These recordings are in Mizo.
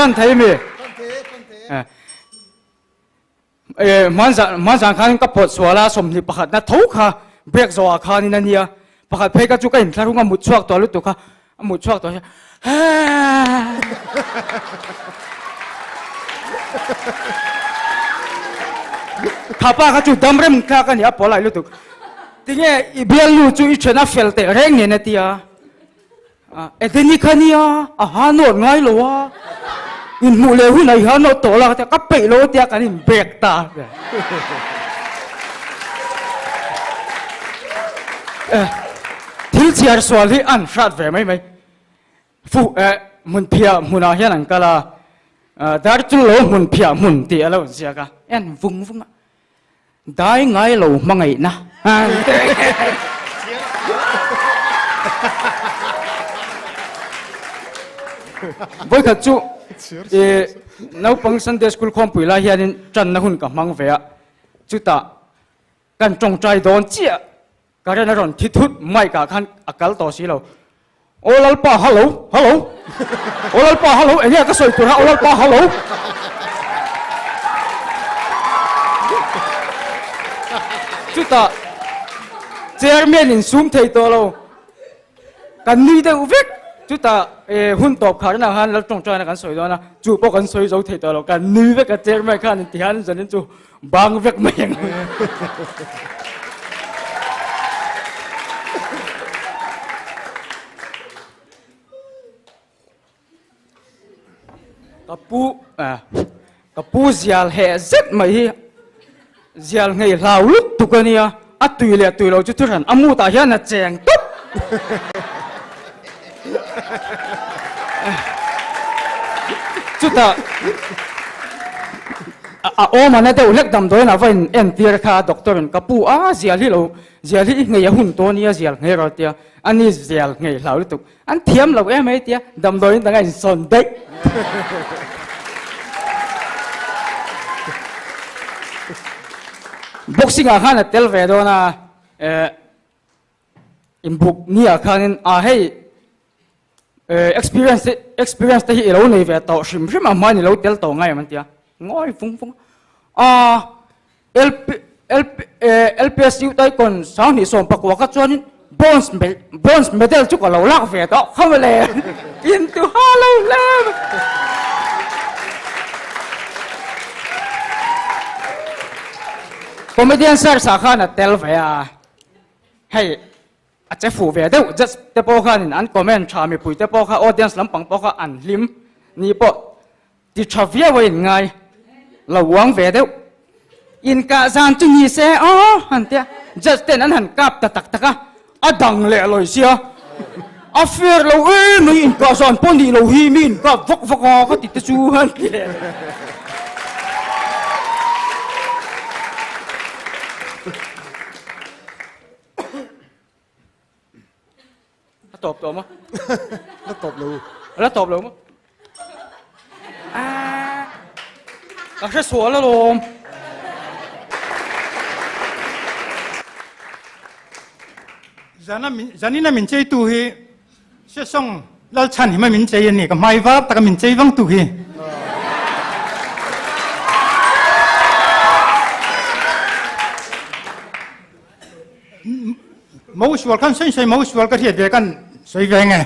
Ṭan thei mi? Hman zan khanin ka phawt sual a, 21 na tho kha break zawhah khanin a nia. Pakhat phei kha chu ka inthlahrung a mut chhuak tawh lutuk a, a mut chhuak tawh hian Kha pa kha chu dam rem tlak a ni a, pawlai lutuk. Tinge i bialnu chu i then a fel teh reng nen a ti a. Edeni kha nia, a ha nawt ngai lo a, inhmuh leh hunah i ha nawt tawh la ka ti a, ka peih lo a tia kan in break ta. Thil chhiar sual hi an hrat ve mai mai. Fuh eh hmun phiah hmunah hian an kal a, dar chu lo hmun phiah hmun tih a lo inziak a, en vung vung a. Dai ngai lo hmangaihna. Vawikhat chu i naupang Sunday school khawmpui lai hianin tanna hun ka hmang ve a, chutah kan tawngtai dawn chiah current a rawn thi thut mic ah khan a kal tawh si lo. Aw Lalpa hallo hallo Aw Lalpa hallo eng nge ka sawi tur a Aw Lalpa hallo Chutah chairman in sum thei tawh lo kan nui deuh vek chutah hun tawp khar na khan Lal tawngtaina kan sawi dawn a chu pawh kan sawi zo thei tawh lo kan nui vek a chairman khan in tihian zanin chu bang vek mai ang. Ka pu ka pu zial heh zet mai hi zial ngei hlau lutuk a nia a tui leh tui lo chu thu hran a mut ah hian a cheng tawp chutah a awm a na deuh hlek damdawiin a va in entir kha doctor in ka pu a zial hi lo zial hi i nghei a hun tawh ania zial nghei rawh tia ani zial nghei hlau lutuk an thiam lo em mai tia damdawiin dang a insawn daih. Boxing ah khan a tel ve dawn a eh Inbuk nia khanin a hei experience te experience te hi i lo nei ve tawh hrim hrim a hmain i lo tel tawh ngai em an ti a ngawi vung vung a LP LP LPS U Taekwondo sanghnih sawm pakua kha chuanin bronze bronze medal chu ka lo lak ve tawh kha mawle in tu ha lo hle mai. Comedian search ah khan a tel ve a. Hei a che fuh ve deuh judge te pawh khanin an comment tha mipui te pawh kha audience lampang pawh kha an hlim ni pawh ti tha viau a in ngai lo uang ve deuh inkah zan chu ni se aw han tia judge ten an han kap ta tak tak a a dang leh lawi sia a fair lo em mai inkah zan pawh nih lo hi mi inkap vak vak a ka ti te chu han ti leh. A tawp tawh maw? La tawp lo. La tawp lo maw? Ka hre sual alawm. Zana min zanina min chei tu hi Sesong Lalchhan hi mai min chei a ni, ka hmai var taka min chei vang tu hi. Mo sual khan sawi sawi mo sual ka hriat ve kan sawi ve nge.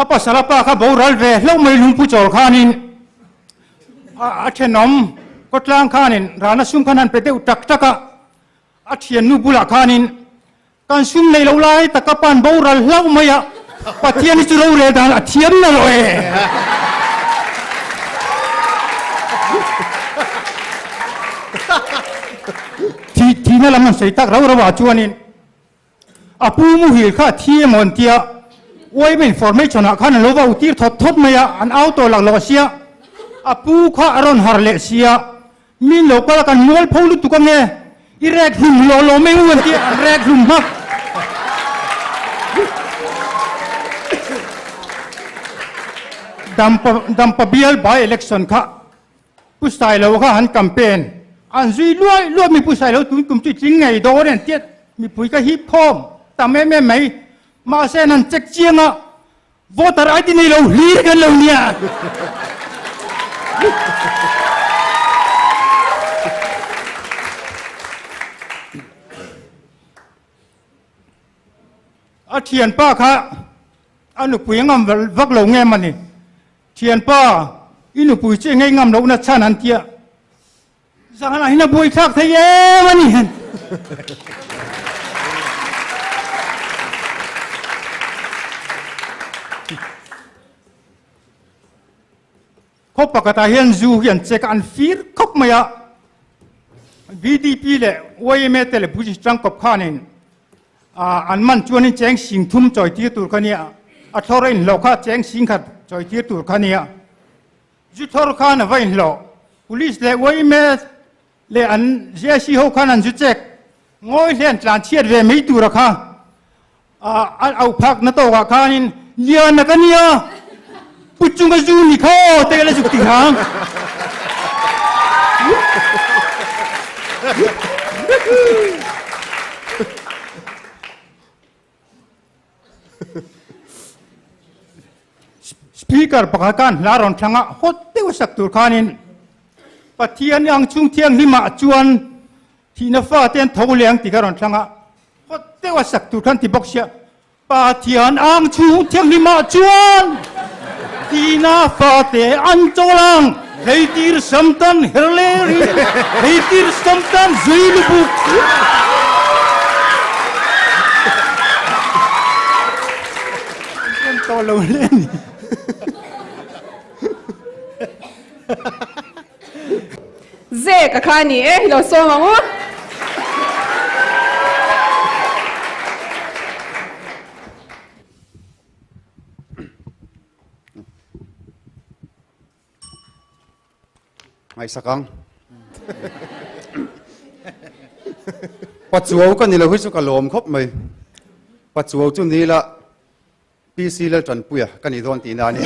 A pasal a pa kha boral ve hlauh mai lungpu chawl khanin a thenawm kawtlang khanin rana sum khan han pe deuh tak tak a, a thiannu bulah khanin Kan sum nei lo lai tak ka pan boral hlauh mai a, Pathian hi chu rorel dan a thiam na lo e. Thi thihna lam an sawi tak rau rau ah chuanin a pu muhil kha a thi emaw an tia, UIM information ah khan an lo va utir thawt thawt mai a, an au tawh laklawh a sia, a pu kha a rawn har leh sia, Min lo kal a kan mual pho lutuk ange, i rek hlum lo lo mai u an ti a, an rek hlum hmak. Dampa Dampa bial by election kha Pu Sailo kha han campaign an zui luai luai mi Pu Sailo tun kum chu i tling ngei dawn an tiat mipui kha hip khawm tam em em mai mahse an han check chiang a. Voter ID nei lo hlir kan lo nia. A thianpa kha a nupui a ngam vak lo nge mani. Thianpa, i nupui chu engei ngam lohna chhan an tia. Zanah hian a buaithlak thei em a ni. Khaw pakhatah hian zu hi an check a, an fir khawp mai a. VDP leh yma te leh Buddhist tangkawp khanin an man chuanin cheng sing thum chawi tir tur kha nia, a thlawr a inhlawh kha cheng sing khat chawi tir tur kha nia. Zu thawr khan a va inhlawh. Police leh yma leh an JC ho khan an zu check. Ngawi hle an tlan chhiat ve mai tura kha a au phak na tawkah khanin Liana ka nia, Pu chunga zu ni kha aw te ka la zuk ti hang. Speaker pakhat khan hla rawn thlang a, hawt deuh a sak tur khanin Pathian ang chhung thianghlimah chuan thihna fate an tho leh ang tih kha rawn thlang a, hawt deuh a sak tur khan ti bawk sia, Pathian ang chhung thianghlimah chuan thihna fate an chawl ang, hleitir samtan her lerin, hleitir samtan zui lubuk. En tawh lo hle a ni. Zek a kha ni e, hi lo sawm ang u. Ngaihsak ang. Pachuau ka ni lo hi chu ka lawm khawp mai. Pachuau chu ni la PC Laltanpuia ka ni dawn tihna a ni.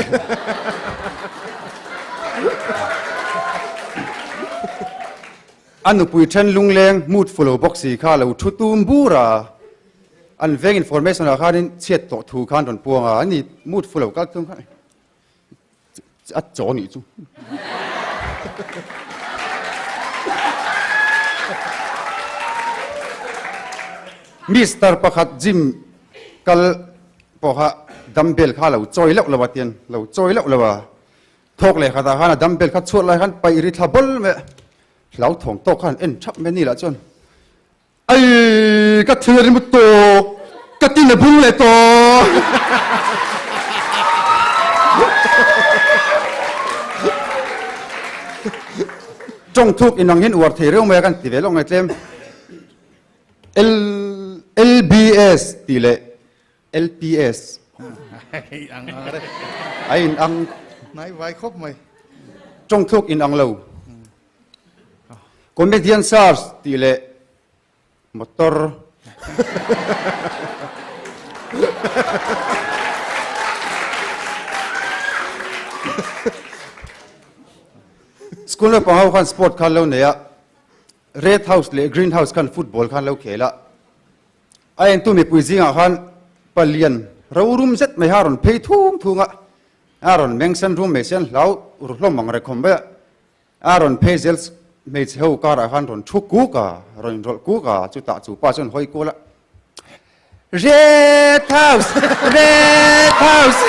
A nupui then lungleng mood fu lo bawk si kha lo thu tum bur a, an veng information ah khanin chhiat tawh thu khan rawn puang a, ani mood fu lo kal tum khan A chaw nih chu. Mister pakhat gym kal pawha dumbbell kha lo chawi loh lo a tian lo chawi loh lo a. Thawk leh khatah khan a dumbbell kha chhuat lai khan paih ri thla bawl mai a. Hlauthawng tawk khan en thap mai a ni lah chuan. Ai ka thil rim tawk ka tin a bung leh tawh. Tawng thuk inang hian uar thei reuh mai a kan ti ve lawk ngai tlem. L LBS tih leh LPS a in ang hnai vai khawp mai. Tawng thuk inang lo. Comedian search tih leh motor School naupang ho khan sport khan lo nei a, Red House leh Green House khan football khan lo khel a. A entu mipui zingah khan palian rorum zet mai kha a rawn phei thung thung a, a rawn meng sen rum mai sia an hlau ru hlawm ang rekhawm mai a. A rawn phei zel hmeichhe ho karah khan rawn thu kuk a, rawn inrawlh kuk a, chutah chu pa chuan hawi kual a, Red House! Red House!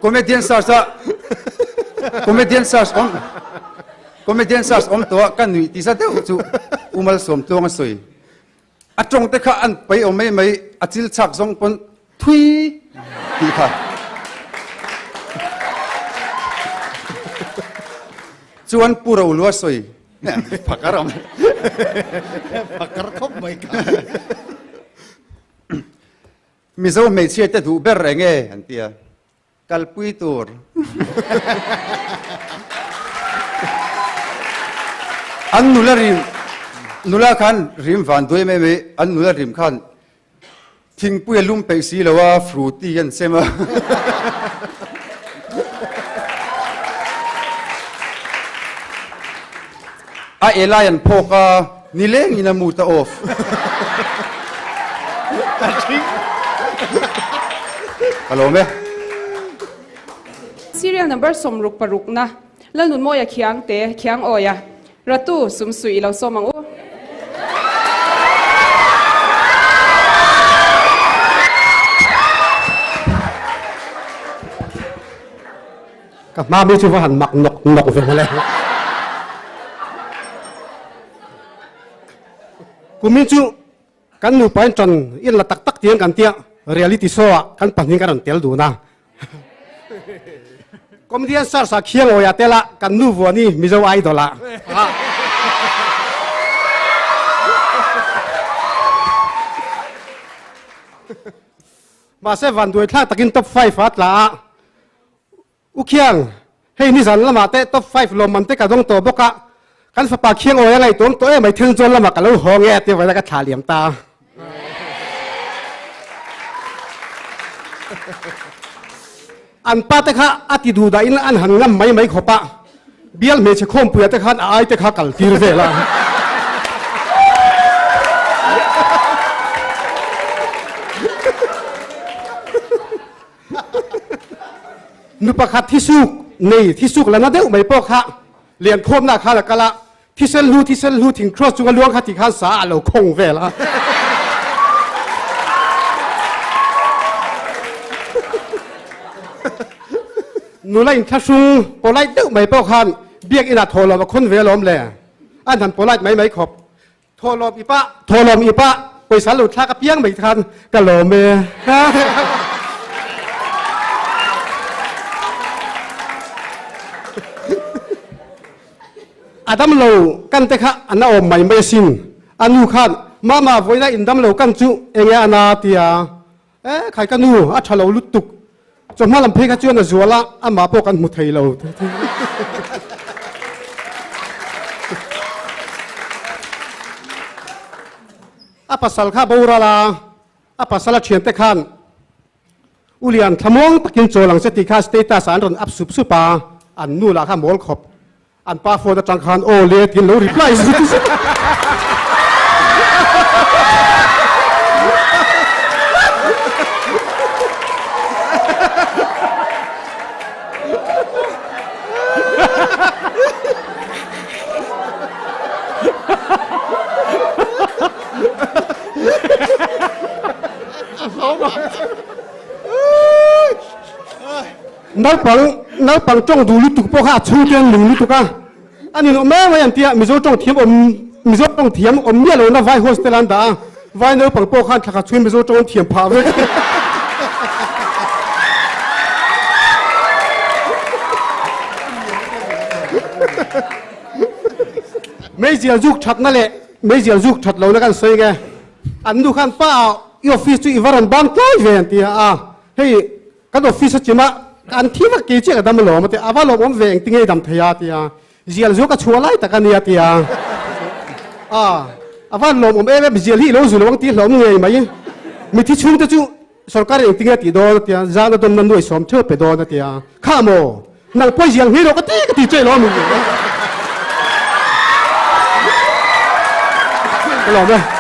Comedian search a Comedian search awm Comedian search awm tawh a ka nuih ti za deuh chu U Malsawmtluang a sawi. A tawng te kha an pai awm mai mai, a chil chak zawng pawn thui tih kha. Chuan Pu Rolua sawi phakar awm. Phakar khawp mai kha. Mizo hmeichhia te duh ber eng e an ti a. Kalpui tur. An nula rim, nula khan rim van duai mai mai, an nula rim khan thingpui a lum peih si lo a, fruity an sem a. A elai an phawk a. Nileng in a mood a off. Ka lawm e. Serial number 66 na Lalnunmawia Khiangte, Khiangawia, Ratu, Sumsuih i lo sawm ang u. Ka hma mi chu va han mak nawk nawk ve mawle. Kumin chu kan nupa in ṭan in la tak tak tiang kan tia reality show ah kan pahnih kan rawn tel dun a. Comedian search ah Khiangawi ah tel a kan nu vuani Mizo Idol ah. Mahse vanduai thlak takin top 5 a tla a. U Khiang, hei nizan lamah te top 5 lawmman te ka dawng tawh bawk a, kan fapa Khiangawi a ngaihtuam tawh em mai Thenzawl lamah ka lo haw nge a ti vawiin a ka thlah liam ta. An pa te kha a ti duh dahin an han ngam mai mai khawp a, bial hmeichhe khawmpuia te khan a ai te kha kal tir vel a. Nu pakhat thisuk nei thisuk la na deuh mai pawh kha liankhawmna khan a kal a, Thisen hlu thisen hlu thing cross chunga luang kha ti khan sa a lo khawng vel a. Nula in thlahrung polite deuh mai pawh khan biak inah thawhlawm a khawn ve alawm le. An han polite mai mai khawp. Thawhlawm i pah thawhlawm i pah pawisa lo thlak apiang mai khan ka lawm e. A damlo kan te kha an a awm mai mai asin. A nu khan, Mama, vawiina in damlo kan chu enge a na? ti a. E, khai ka nu, a tha lo lutuk. Chawhma lam phei kha chuan a zual a, amah pawh kan hmu thei lo. A pasal kha boral a, a pasal a thiante khan U Lian, thlamuang takin chawl ang che tih kha status ah an rawn up sup sup a, an nu lah kha mawl khawp. An pa phone atang khan aw le tiin lo reply zut zut. Naupang naupang tawng duh lutuk pawh kha a chhungte an lung lutuk a, a ninawm mai mai an tia Mizo tawng thiam awm Mizo tawng thiam awm miah lohna vai hostel an dah a, vai naupang pawh khan thla khat chhungin Mizo tawng an thiam phah vek. Meizial zuk thatna leh meizial zuk that lohna kan sawi nge. An nu khan pa i office chu i va rawn bang tlai ve an ti a, hei kan office a chima an thi vak kei chiah ka dam alawm a ti a, a va lawmawm ve engti nge i dam thei a ti a, zial zu ka chhuah lai tak a nia ti a, a a van lawmawm em em zial hi i lo zu lo ang tih hlauhawm ngei mai, mithi chhungte chu sorkar in engti nge a tih dawn a ti a, zan a dawmna nuai sawm theuh pe dawn a ti a, kha maw nang pawi zial ngei rawh ka ti ka ti che lawm ka lawm e.